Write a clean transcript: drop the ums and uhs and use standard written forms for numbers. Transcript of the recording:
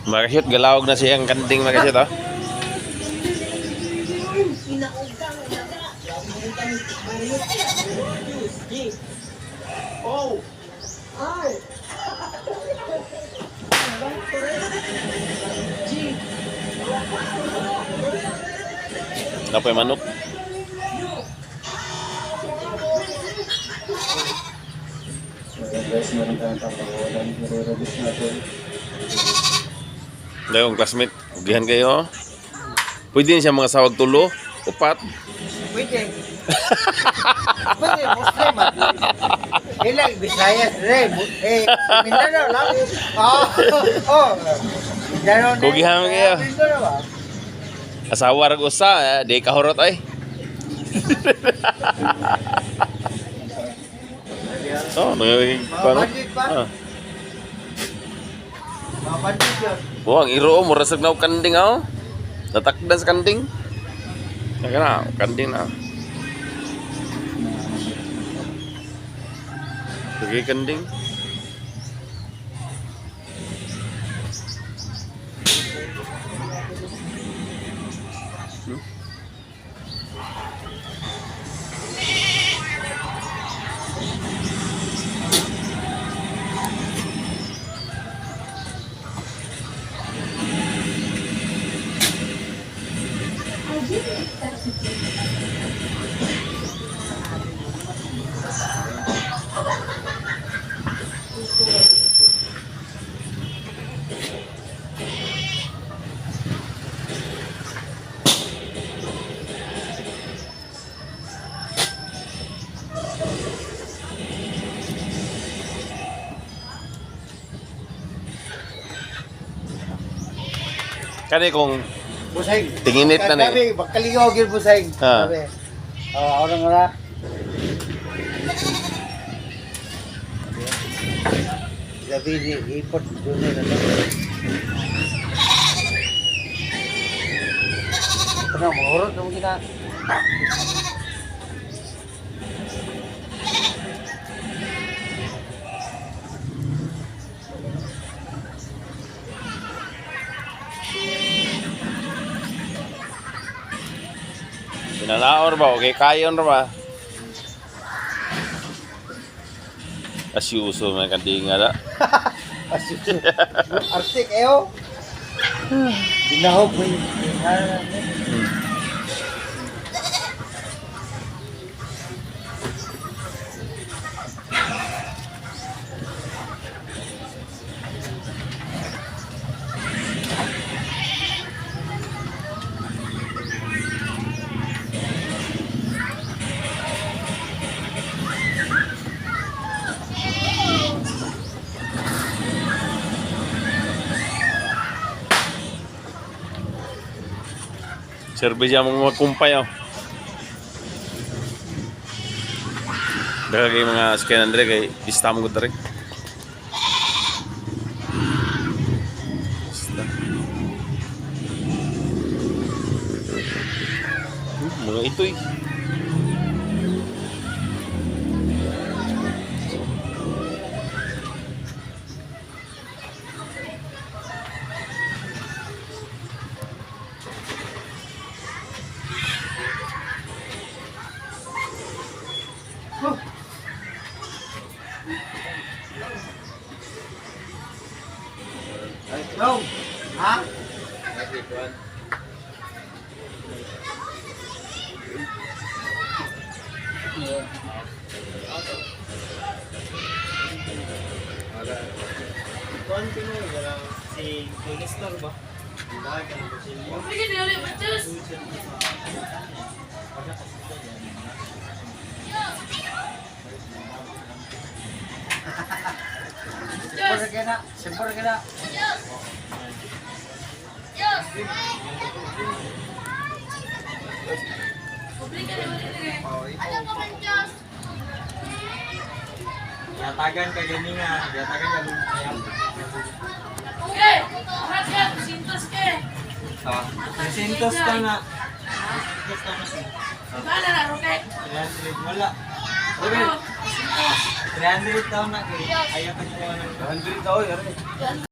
Mga kasyot, galawag na siyang kanding, mga kasyot, oh. Napoy manok. So guys, meron tayong papakulan. Nire-release natin. Dayong classmate, ugihan kayo. Pwede din siya mga sawag tulo, upat. Pwede. Pwede, Muslim. Ilang Bisayas rin. Eh, Mindanao lang. Oh, oh. Mindanao na. Kugihan kayo. Mindanao ba? Asawa rag usa, eh, di kahurot ay. Oh, nang Mga bandit pa. Ah. Mga bandit yun. Oh, ang iro mura sa gnaw kanding oh. Natakda sa kanding. Naka na, kanding na. Sige kanding. Kani kung Busay. Tinginit na na eh. Sabi, bakaligaw gyud busay. Ah. Sabi. Oh, ako na nga. Sabi ni ipot doon na lang. Ito na, mahurot na mo gina. Pinanaor ba? Okay, kayon ra ba? Asyuso may kanding nga na. Arctic eh oh. Dinahog mo yun. Service yung mga kumpay oh. Daga kay mga scan Andre kay pista mo gud diri. Pista. Mga itoy. No. Ha? Sempur ka na. Sempur ka na. Yatagan ka gani nga. Yatagan ka gani. Okay, lahat yan, sintos ka eh. Ah, 300 ka na. 300 ka na. Wala na, okay? 300 wala. Ano? Sintos. 300 daw na kay ayaw ka ng 300 daw yari.